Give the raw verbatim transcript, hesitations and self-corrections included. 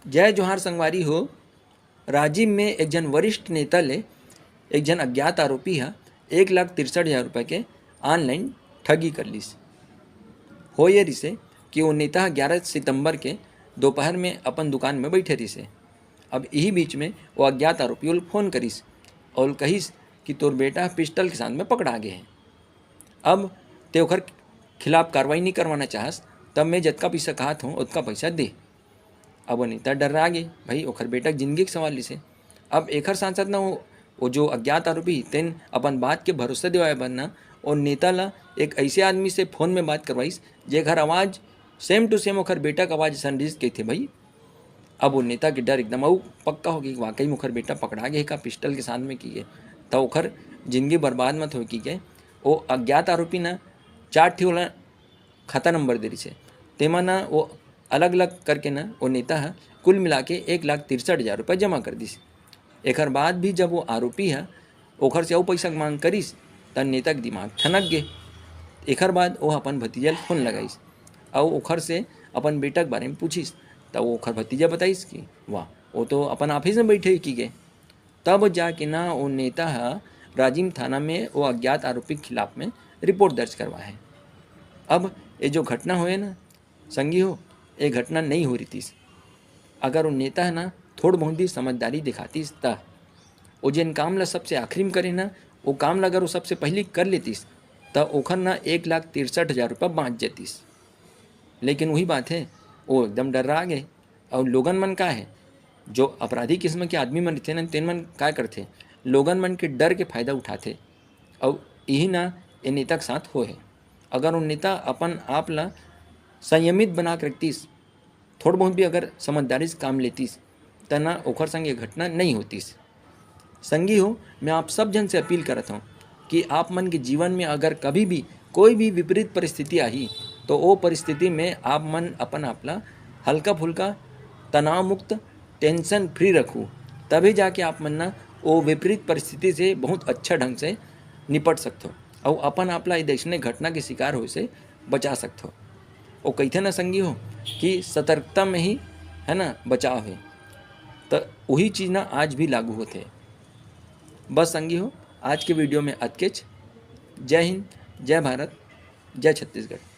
जय जोहार संगवारी हो। राजिम में एक झन वरिष्ठ नेता ले एक झन अज्ञात आरोपी ह एक लाख तिरसठ हजार रुपये के online ठगी कर लिस। होय ये रिसे कि वो नेता ह ग्यारह सितंबर के दोपहर में अपन दुकान में बैठे रिसे। अब इही बीच में वो अज्ञात आरोपी ओल फोन करिस और कहिस कि तोर बेटा पिस्टल के साथ में पकड़ा गे हे। अब ते ओखर खिलाफ कार्रवाई नहीं करवाना चाहस, तब मैं जतका पैसा कहत हूँ, ओतका पैसा दे। अब वो नेता डर्रा गे, भाई, ओखर बेटा के जिंदगी के सवाल रिसे। अब एखर साथ साथ ना वो, वो जो अज्ञात आरोपी, तेन अपन बात के भरोसा दिवाए बर ना, वो नेता ला एक ऐसे आदमी से फोन में बात करवाइस, जेकर आवाज़ same to same ओखर बेटा के आवाज़ असन रिस, कहिथे भाई। अब वो नेता के डर एकदम अउ पक्का हो गे कि वाकई में ओखर बेटा पकड़ा गे हे का पिस्टल के साथ में, कहिके। त ओखर जिंदगी बर्बाद मत होय, कहिके। वो अज्ञात आरोपी ना चार ठी ओला खाता नंबर दे रिसे, तेमा ना वो अलग-अलग करके ना वो नेता ह कुल मिला के एक लाख तिरसठ हजार रुपये जमा कर दिस। एखर बाद भी जब वो आरोपी ह ओखर से अउ पैसा के मांग करिस, त नेता के दिमाग ठनक गे। एखर बाद वो अपन भतीजा ल फोन लगाइस अउ ओखर से अपन बेटा के बारे में पूछिस, त वो ओखर भतीजा बताइस कि वाह, वो तो अपन ऑफिस में बैठे हे, कहिके। तब जाके ना वो नेता ह राजिम थाना में वो अज्ञात आरोपी के खिलाफ में रिपोर्ट दर्ज करवाए हे। अब ये जो घटना होए ना, संगी हो, ये घटना नहीं हो रहितिस। अगर वो नेता ह ना थोड़ बहुत भी समझदारी दिखातिस, त वो जेन काम ला सबसे आखिरी में करे ना, वो काम ला अगर वो सबसे पहली कर लेतिस, त ओखर ना एक लाख तिरसठ हजार रुपया बाँच जतिस। लेकिन वही बात हे, वो एकदम डर्रा गे। अउ लोगन मन का हे, जो अपराधी किस्म के आदमी मन रहिथे ना, तेन मन का करथे, लोगन मन के डर के फायदा उठाथे। अउ इही ना ए नेता के साथ होए हे। अगर वो नेता अपन आप ला संयमित बना के रखतिस, थोड़ बहुत भी अगर समझदारी से काम लेतिस, त ना ओखर संग ये घटना नहीं होतिस। संगी हो, मैं आप सब झन से अपील करत हूँ कि आप मन के जीवन में अगर कभी भी कोई भी विपरीत परिस्थिति आही, तो वो परिस्थिति में आप मन अपन आप ला हल्का फुल्का, तनाव मुक्त, tension free रखू, तभी जाके आप मन ना वो विपरीत परिस्थिति से बहुत अच्छा ढंग से निपट सकथो अउ अपन आप ला ए अइसने घटना के शिकार होए से बचा सकथो। वो कहिथे ना संगी हो कि सतर्कता में ही, है ना, बचाव हे, त वही चीज़ ना आज भी लागू होथे। बस संगी हो, आज के video में अतकेच। जय हिंद, जय भारत, जय छत्तीसगढ़।